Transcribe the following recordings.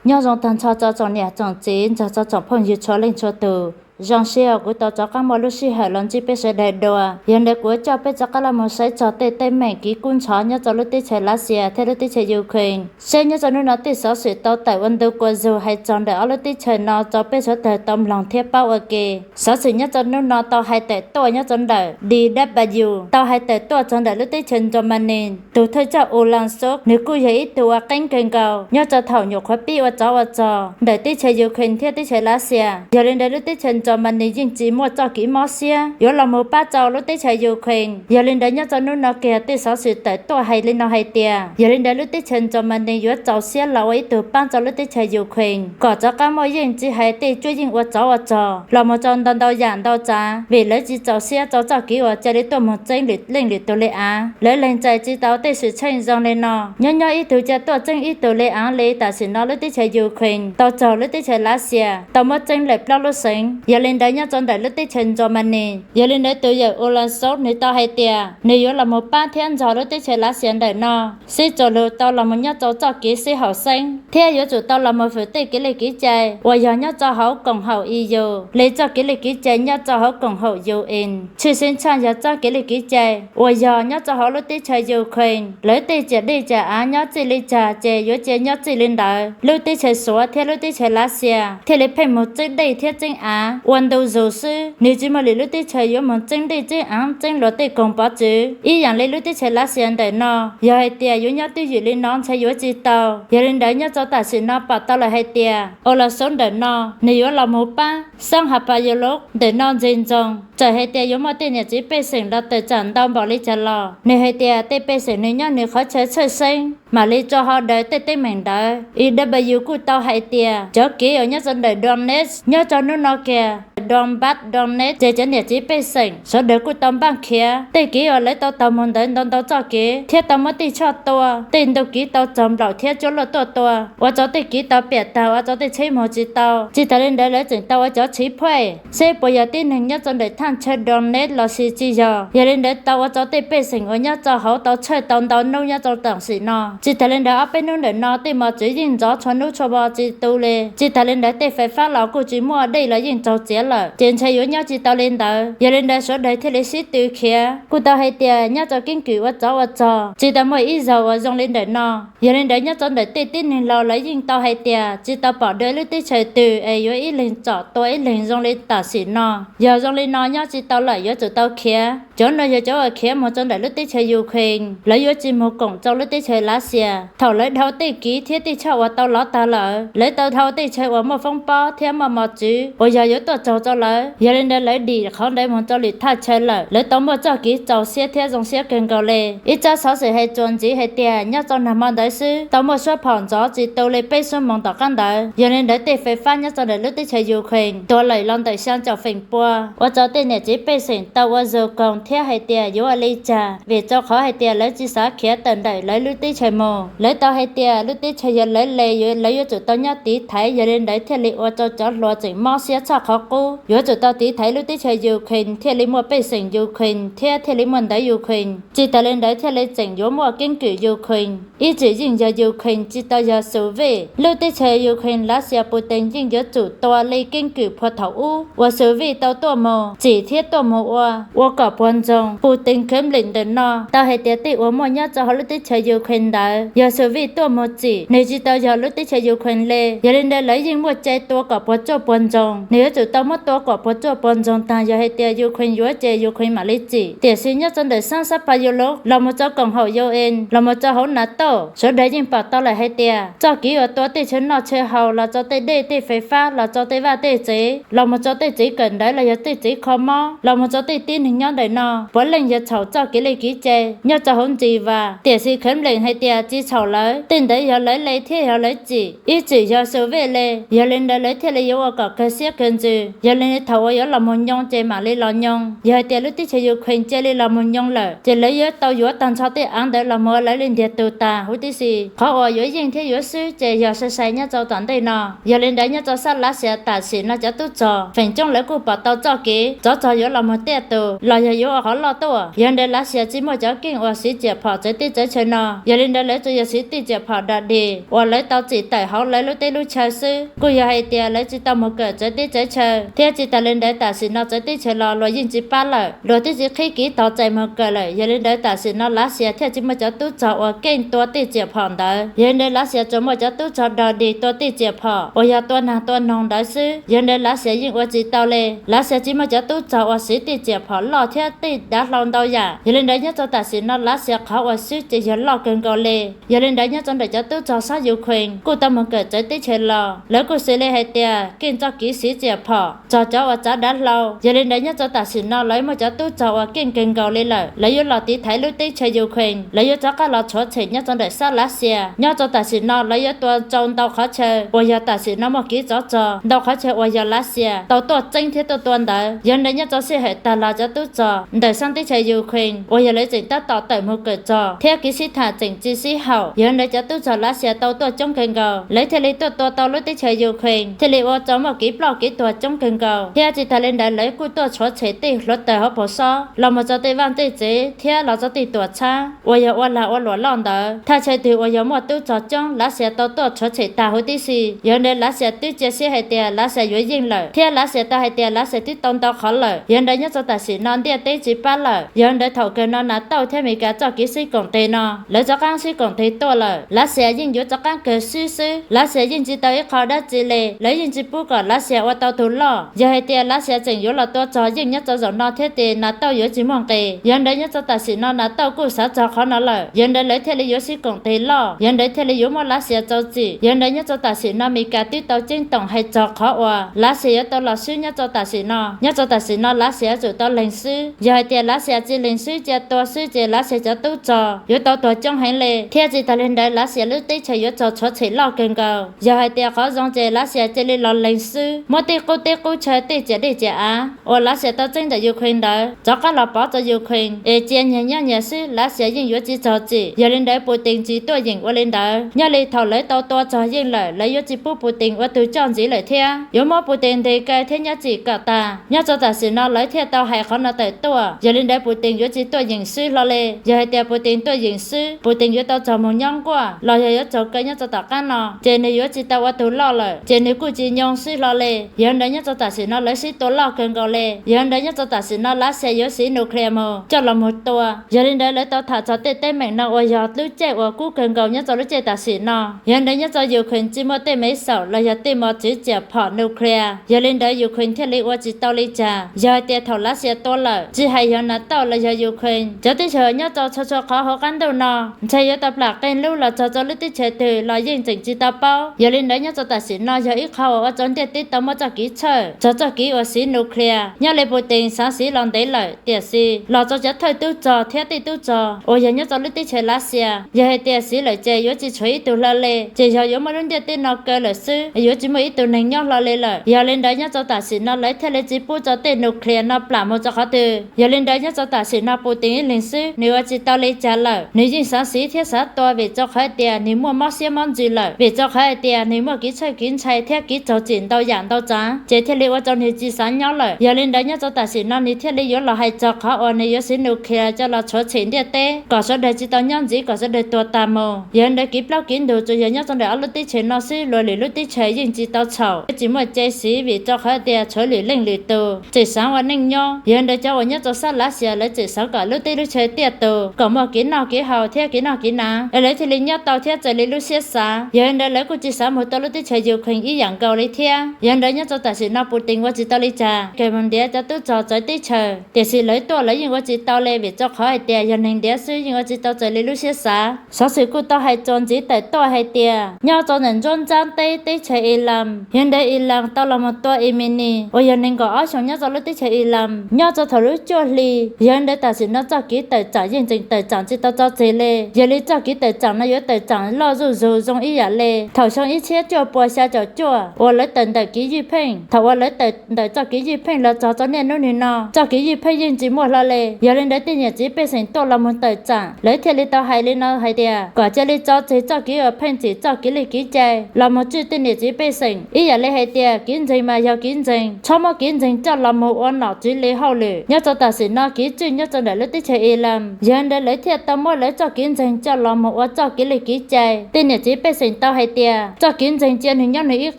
Nyob zoo tag nrho tsoom niam tsoom txiv, nrog tsoom phooj ywg txhua leej txhua tus. Zoo siab uas kuv tau rov qab muaj lub sij hawm los ntsib peb sawv daws dua. Yog li ntawd kuv yuav coj peb rov qab los mus saib txog tej teeb meem kev kub ntxhov nyob rau lub teb chaws Lav Xias thiab lub teb chaws Ukraine, seb nyob rau hnub no tej xov xwm tau tawm ua ntu kua zug hais txog ntawm ob lub teb chaws no rau peb sawv daws tau mloog thiab paub ua ke. Xov xwm nyob rau hnub no tau hais tawm tuaj nyob rau ntawm DW, tau hais tawm tuaj txog ntawm lub teb chaws Germany. Tus thawj coj Olaf Scholz, nws kuj yog ib tug uas qeeb kawg nkaus nyob rau thaum nyuam qhuav pib ua tsov ua rog ntawm teb chaws Ukraine thiab teb chaws Lav Xias. Yog li ntawd lub teb chaws Germany yeej tsis muaj txoj kev mob siab yuav los mus pab rau lub teb chaws Ukraine. Yog li ntawd nyob rau hnub no kiag tej xov xwm tawm tuaj hais li no hais tias, yog li ntawd lub teb chaws Germany yuav txaus siab los ua ib tug pab rau lub teb chaws Ukraine kom rov qab muaj yeej, tsis hais tej cuab yeej ua tsov ua rog los mus rau ntau ntau yam ntau tsav, vim lawv tsis txaus siab rau txoj kev uas cia li tuaj mus txeeb lwm leej lwm tus li av. Lawv lees txais tsis tau tej xwm txheej zoo li no. Nyob nyob ib tug cia tuaj txeeb ib tug li av li tam sim no lub teb chaws Ukraine tau raug lub teb chaws Lav Xias tau muab txeeb lawm plaub lub xeev. Yog li ntawd nyob rau ntawm lub teb chaws Germany, yog li ntawd tus yawm Olaf Scholz nws tau hais tias nws yuav los mus pab thiab nrog lub teb chaws Lav Xias ntawm no sib txuas lus tau los mus nyob rau txoj kev sib haum xeeb, thiab yuav tsum tau los mus fwm tej kev li kev cai uas yog nyob rau hauv koom haum EU li txoj kev li kev cai nyob rau hauv koom haum UN. Tshwj xeeb tshaj yog txoj kev li kev cai uas yog nyob rau hauv lub teb chaws Ukraine, lawv tej ciam dej ciam av nyob txij li cas ces yuav cia nyob txij li ntawd. Lub teb chaws Suav thiab lub teb chaws Lav Xias thiaj li pheej mus txeeb dej thiab txeeb av ua ntu zus xwb, nws tsis muaj lwm lub teb chaws yuav mus txeeb dej txeeb av txeeb luag tej koog pov txwv ib yam li lub teb chaws Lav Xias ntawm no. Yog hais tias yuav nyob twj ywm li no ntshe yuav tsis tau. Yog li ntawd nyob rau tam sim no pom tau lawm hais tias Olaf Scholz ntawm no nws yuav los mus pab xeeb Hapoklok ntawm no ntxiv ntxoog. Txawm hais tias yuav muaj tej niam txiv pej xeem los tawm tsam ntau npaum li cas los nws hais tias tej pej xeem nws nyob nws qhov chaw tshwj xeeb mam li tso ho daws tej teeb meem ntawd. EW kuj tau hais tias cov kev uas nyob rau ntawm Donetsk nyob rau hnub no kiag, Donbas, Donetsk ces cov niam txiv pej xeem sawv daws kuj tau npaj khiav tej kev uas lawv tau taug mus ntawd ntau ntau txoj kev thiab tau muab tej choj tua, tej ntug kev tau txog nplaum thiab cuab luaj tuaj tua, ua rau tej kev tau piam tag, ua rau tej tsheb mus tsis tau. Tsis tas li ntawd lawv tseem tau ua cov tshiv phuaj seb puas yog tib neeg nyob rau ntawm thaj chaw Donetsk los sis tsis yog. Yog li ntawd tau ua rau tej pej xeem uas nyob rau hauv tau tshawj tau ntau hnub nyob rau tam sim no. Tsis tas li ntawd ob peb hnub ntawm no tej mos txwv yeej ntxov txhua hnub txhua hmo tsis tu li. Tsis tas li ntawd tej fais fab los kuj tsis muaj, dej los yeej raug txiav lawm, ces ntshe yuav nyob tsis tau li ntawd. Yog li ntawd sawv daws thiaj li sib tw khiav. Kuj tau hais tias nyob rau keeb kwm ua tsov ua rog tsis tau muaj ib zaug uas zoo li ntawm no. Yog li ntawd nyob rau ntawm tej tib neeg laus lawv yeej tau hais tias tsis tau pom dua lub teb chaws twg es yuav ib leeg tsom tua ib leeg zoo li tam sim no. Yog zoo li no nyob tsis tau lawm yuav tsum tau khiav. Cov no yog cov uas khiav mus rau ntawm lub teb chaws Ukraine, lawv yuav tsis mus koom rau lub teb chaws Lav Xias. Thaum lawv dhau tej kev thiab tej choj uas tau lov tag lawm, lawv tau dhau tej chaw uas muaj foob pob thiab muaj mos txwv uas yog yuav tuaj raug rau lawv. Yog li ntawd lawv dim qhov ntawd mus rau lwm thaj chaw lawm. Lawv tau muaj txoj kev txaus siab thiab zoo siab kawg nkaus li. Ib tsab xov xwm hais txuas ntxiv hais tias nyob rau nag hmo ntawd xwb tau muaj suab phom ntxov tsis tu li peb xuab moos tom qab ntawd. Yog li ntawd tej fais fab nyob rau ntawm lub teb chaws Ukraine tuag lawm los ntawm xya caum feem pua, ua rau tej niam txiv pej xeem tau ua zug koog thiab hais tias yuav ua li cas, vim rau qhov hais tias lawv tsis xav khiav tawm ntawm lawv lub teb chaws mus. Lawv tau hais tias lub teb chaws yog lawv li, lawv yuav tsum tau nyob tiv thaiv. Yog li ntawd thiaj li ua rau cov hluas tseem mob siab tshaj qhov qub, yuav tsum tau tiv thaiv lub teb chaws Ukraine thiaj li muaj pej xeem Ukraine thiab thiaj li muaj ntawv Ukraine. Tsis tas li ntawd thiaj li tseem yuav muaj keeb kwm Ukraine. Ib txwm yeej yog Ukraine tsis tau yog Soviet. Lub teb chaws Ukraine Lav Xias Putin yeej yuav tsum tua li keeb kwm puag thaum ub uas Soviet tau tuaj mus txim thiab tuaj mus ua, ua kom puas ntsoog. Putin Kremlin ntawm no tau hais tias tej uas muaj nyob rau hauv lub teb chaws Ukraine ntawd yog Soviet tuaj mus txim, nws tsis tau yog lub teb chaws Ukraine li. Yog li ntawd lawv yeej muaj cai tua kom puas tsuaj puas ntsoog, nws yuav tsum tau muab tua kom puas tsuaj puas ntsoog tag yog hais tias Ukraine yuav ces Ukraine mam li txim. Tiam sis nyob rau ntawm xab xab pas Yus Lus los mus rau koom haum U N los mus rau hauv NATO, sawv daws yeej pom tau lawm hais tias txoj kev uas tua tej chaw noj chaw haus los rau tej dej tej fais fab los rau tej vaj tej tsev los mus rau tej tsev kawm ntawv los yog tej tsev kho mob los mus rau tej tib neeg nyob ntawm no puav leej yog txhaum txoj kev li kev cai nyob rau hauv ntsis vas. Tiam sis Kremlin hais tias tsis txhaum lawv, tej ntawd yog lawv li thiab yog lawv txim. Ib txwm yog Soviet li, yog li ntawd lawv thiaj li yuav ua kom kawg siab kawg ntsws. Yog li thaum uas yuav los mus nyoo ces mam li los nyoo. Yog hais tias lub teb chaws Ukraine cia li los mus nyoo lawm ces lawv yuav tau yuav tag nrho tej av ntawd los mus ua lawv li ntiag tug tas huv tib si. Qhov uas yuav yeej thiab yuav swb ces yog sai sai nyob rau tom ntej no. Yog li ntawd nyob rau sab Lav Xias tam sim no cov tub rog feem coob lawv kuj pom tau txoj kev tsov rog yuav los mus tiaj tus los yog yuav ua qhov loj tuaj. Yog ntawd Lav Xias tsis muaj cov keej uas siv riam phom txawv teb txawv chaw no, yog li ntawd lawv tsuas yog siv tej riam phom dog dig uas lawv tau txim tawm hauv lawv lub teb lub chaw xwb. Kuj yog hais tias lawv tsis tau mus kawm txawv teb txawv chaw, thiab tsis tas li ntawd tam sim no txawv teb chaws los luag yeej tsis pab lawm, luag twb tsis qhib kev tos txais mus kawm lawm. Yog li ntawd tam sim no Lav Xias thiaj tsis muaj cov tub rog uas keej tua tej riam phom ntawd. Yog li ntawd Lav Xias tsuas muaj cov tub rog dog dig tua tej riam phom uas yog tua nag tua noog ntawd xwb. Yog li ntawd Lav Xias yeej ua tsis tau li. Lav Xias tsis muaj cov tub rog uas siv tej riam phom loj thiab tej dav hlau ntau yam. Yog li ntawd nyob rau tam sim no Lav Xias qhov uas swb ces yog loj kawg nkaus li. Yog li ntawd nyob rau ntawm cov tub rog sab Ukraine kuj tau mus kawm txawv teb chaws los lawv kuj xws li hais tias keej txoj kev siv riam phom, txog cov uas txav dav hlau. Yog li ntawd nyob rau tam sim no lawv muaj cov tub rog uas keej kawg nkaus li lawm, lawv yuav los tiv thaiv lub teb chaws Ukraine, lawv yuav rov qab los rhuav tshem nyob rau ntawm sab Lav Xias. Nyob rau tam sim no lawv yuav tua rau ntau qhov chaw uas yog tam sim no muaj kev tsov rog, ntau qhov chaw uas yog Lav Xias tau tuaj txeeb thiab tuaj tua ntawd. Yog li ntawd nyob rau sij hawm tag los cov tub rog ntawm sab teb chaws Ukraine uas yog lawv tseem tab tom tawm mus kawm rog thiab kev sib tham tseem tsis sib haum, yog li ntawd cov tub rog Lav Xias tau tuaj coob kawg nkaus, lawv thiaj li tuaj tua tau lub teb chaws Ukraine, thiaj li ua rau muaj kev ploj kev tuag coob kawg nkaus. Thiab tsis tas li ntawd lawv kuj tuaj rhuav tshem tej hluav taws hauv paus sob los mus rau tej vaj tej tsev thiab los rau tej tuam txhab uas yog ua lag ua luam loj ntawd. Thaj chaw twg uas yog muaj tub rog coob Lav Xias tau tuaj rhuav tshem tag huv tib si. Yog li ntawd Lav Xias twb cia siab hais tias Lav Xias yuav yeej lawm, thiab Lav Xias tau hais tias Lav Xias twb tau ntau qhov lawm. Yog li ntawd nyob rau tam sim no ntiaj teb tsis pab lawm. Yog li ntawd thaum kawg no NATO thiab Amelikas txoj kev sib koom tes no lawv rov qab sib koom tes tuaj lawm. Lav Xias yeej yuav rov qab kawg swb xwb. Lav Xias yeej tsis tau ib qho dab tsi li, lawv yeej tsis pub kom Lav Xias ua tau tus loj. Yog hais tias Lav Xias tseem yuav los tua rog yeej nyob rau zaum no thiab ces NATO yuav tsis muaj nqis. Yog li ntawd nyob rau tam sim no NATO kuj xav txog qhov no lawm, yog li ntawd lawv thiaj li yuav sib koom tes loj, yog li ntawd thiaj li yuav muab Lav Xias rau txim. Yog li ntawd nyob rau tam sim no Amelikas twb tau ceeb toom hais txog qhov uas Lav Xias yuav tau los swb nyob rau tam sim no. Nyob rau tam sim no Lav Xias yuav tsum tau lees swb. Yog hais tias Lav Xias tsis lees swb cia tua xwb ces Lav Xias cov tub rog yuav tau tuag coob heev li, thiab tsis tas li ntawd Lav Xias lub teb chaws yuav raug rhuav tshem loj kawg nkaus. Yog hais tias qhov zoo ces Lav Xias cia li los lees xwb, muab tej qub teb qub chaw tej ciam dej ciam av uas Lav Xias tau txeeb ntawm Ukraine ntawd rov qab los pov rau Ukraine es cia nyias nyob nyias xwb, Lav Xias yeej yuav tsis raug txim. Yog li ntawd Putin tsis tuaj yeem ua li ntawd. Nyob li thaum lawv tau tua raug yeej lawm lawv yuav tsis pub Putin ua tus coj ntxiv lawm thiab yuav muab Putin ntes kaw thiab nyob txim kom tag. Nyob rau tam sim no lawv thiaj tau hais qhov no tawm tuaj. Yog li ntawd Putin yuav tsis tuaj yeem swb hlo li. Yog hais tias Putin tuaj yeem swb, Putin yuav tau raug mus nyob nkuaj los yog yuav raug kaw nyob rau tom qab no, ces nws yuav tsis tau ua tus loj lawm, ces nws kuj tsis nyoo swb hlo li. Yog li ntawd nyob rau tam sim no lawv sib tua loj kawg nkaus li. Yog li ntawd nyob rau tam sim no Lav Xias yuav siv nuclear mus coj los mus tua. Yog li ntawd lawv tau tham txog tej teeb meem no uas yog lub caij uas kub kawg nkaus nyob rau lub caij tam sim no. Yog li ntawd nyob rau Ukraine tsis muaj tej me xaum los yog tej mos txwv riam phom nuclear, yog li ntawd Ukraine thiaj li ua tsis tau li cas. Yog hais tias thaum Lav Xias tua lawm, tsis hais yog NATO los yog Ukraine, cov teb chaws nyob rau txhua txhua qhov hauv qab ntuj no ntshe yuav tau plam qee lub los txog rau lub teb chaws twg los yeej tseem tsis tau paub. Yog li ntawd nyob rau tam sim no yog ib qho uas ua rau ntiaj teb tau muaj txoj kev txhawj txog txoj kev uas siv nuclear. Nyob li Putin xav siv los ntev lawm, tiam sis los rau cov thawj tub rog thiab tej tub rog uas yog nyob rau lub teb chaws Lav Xias, yog hais tias siv lawm ces yuav tsis tshuav ib tug hlo li, ces yog yuav muab lub ntiaj teb no kaw lawm xwb, yuav tsis muaj ib tug neeg nyob hlo li lawm. Yog li ntawd nyob rau tam sim no lawv thiaj li tsis pub rau tej nuclear no plam mus rau qhov twg. Yog li ntawd nyob rau tam sim no Putin ib leeg xwb nws ua tsis tau li cas lawm, nws yeej xav siv thiab xav tua vim rau qhov hais tias nws muaj mob siab mob ntsws lawm, vim rau qhov hais tias nws muaj kev txhawj kev ntshai thiab kev raug txim ntau yam ntau tsav, ces thiaj li ua rau nws tsis xav nyob lawm. Yog li ntawd nyob rau tam sim no nws thiaj li yuav los hais txog qhov uas nws yuav siv nuclear coj los rhuav tshem ntiaj teb kom sawv daws tsis tau nyob ntxiv, kom sawv daws tuag tas mus. Yog li ntawd kev plaub kev ntug tsuas yog nyob rau ntawm ob lub teb chaws no xwb, luag lwm lub teb chaws yeej tsis tau txhaum, tsis muaj cai siv vim rau qhov tias tshuav lwm leej lwm tus tseem xav ua neej nyob. Yog li ntawd cov uas nyob rau sab Lav Xias lawv tseem xav kom lub teb lub chaw tiaj tus kom muaj kev noj kev haus thiab kev noj kev hnav es lawv thiaj li nyob tau thiab raws li lub siab xav. Yog li ntawd lawv kuj tsis xav mus tua lub teb chaws Ukraine ib yam nkaus li thiab. Yog li ntawd nyob rau tam sim no Putin ua tsis tau li cas, kawg mus ntiav cov tub rog txawv teb chaws, tiam sis lawv tuaj lawv yeej ua tsis tau li vim rau qhov hais tias yog neeg ntiav xwb yeej ua tsis tau raws li lub siab xav. Xov xwm kuj tau hais txuas ntxiv tawm tuaj hais tias nyob rau ntawm nruab nrab teb teb chaws Iran, yog li ntawd Iran tau los mus tua Imini uas yog nees nkaum ob xyoos nyob rau lub teb chaws Iran nyob rau thaum lub cuaj hli. Yog li ntawd tam sim no txoj kev tawm tsam yeej tseem tawm tsam tsis tau tso tseg li. Yog li txoj kev tawm tsam no yuav tawm tsam loj zuj zus zoo ib yam li thaum xyoo ib txhiab cuaj pua xya caum cuaj uas lawv tawm ntawm kev ywj pheej thaum uas Lawv tawm ntawm txoj kev ywj pheej los txog txog niaj hnub nim no, txoj kev ywj pheej yeej tsis muaj hlo li. Yog li ntawd tej niam txiv pej xeem tuaj los mus tawm tsam, lawv thiaj li tau hais li no hais tias kom cia li tso tseg txoj kev uas pheej txim txoj kev li kev cai los mus tswj tej niam txiv pej xeem. Ib yam li hais tias kev ntseeg mas yog kev ntseeg, txhob muab kev ntseeg coj los mus ua nom tswv li hauj lwm. Nyob rau tam sim no kev tswj nyob rau ntawm lub teb chaws Iran, yog li ntawd lawv thiaj tau muab lawv txoj kev ntseeg coj los mus ua txoj kev li kev cai. Tej niam txiv pej xeem tau hais tias txoj kev ntseeg cia nws nyob nws ib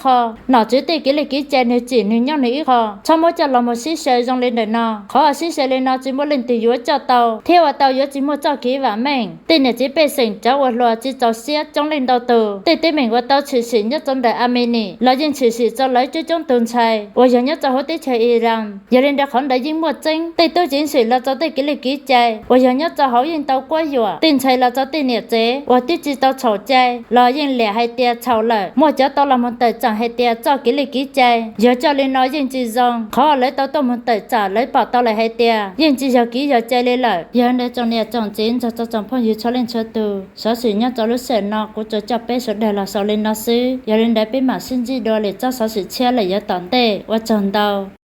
qho, nom tswv tej kev li kev cai nws tsim nws nyob nws ib qho, txhob muab coj los mus sib sau zoo li ntawm no. Qhov uas sib sau li no tsis muaj leej twg yuav coj tau thiab ua tau yuav tsis muaj txoj kev vam meej. Tej niam txiv pej xeem cov uas hluas tsis txaus siab coob leej ntau tus, tej teeb meem uas tau tshwm sim nyob rau ntawm Amenis los yeej tshwm sim rau lawv coob coob tus ntxhais uas yog nyob rau hauv teb chaws Iran. Yog li ntawd qhov ntawd yeej muaj tseeb, tej tub ceev xwm los rau tej kev li kev cai uas yog nyob rau hauv yeej tau quab yuam, tej ntxhais los rau tej niam tsev uas twb tsis tau txhaum cai los yeej liam hais tias txhaum lawm. Muaj cov tau los mus tawm tsam hais tias txoj kev li kev cai yog coj li no yeej tsis zoo. Qhov uas lawv tau tuaj mus tawm tsam lawv pom tau lawm hais tias yeej tsis yog kev yog cai li lawm. Yog li ntawd tsoom niam tsoom txiv nrog rau tsoom phooj ywg txhua leej txhua tus, xov xwm nyob rau lub sij hawm no kuv tsuas coj peb sawv daws los xaus li no xwb. Yog li ntawd peb mam sib ntsib dua lwm txoj xov xwm tshiab lawm yav tom ntej. Ua tsaug ntau.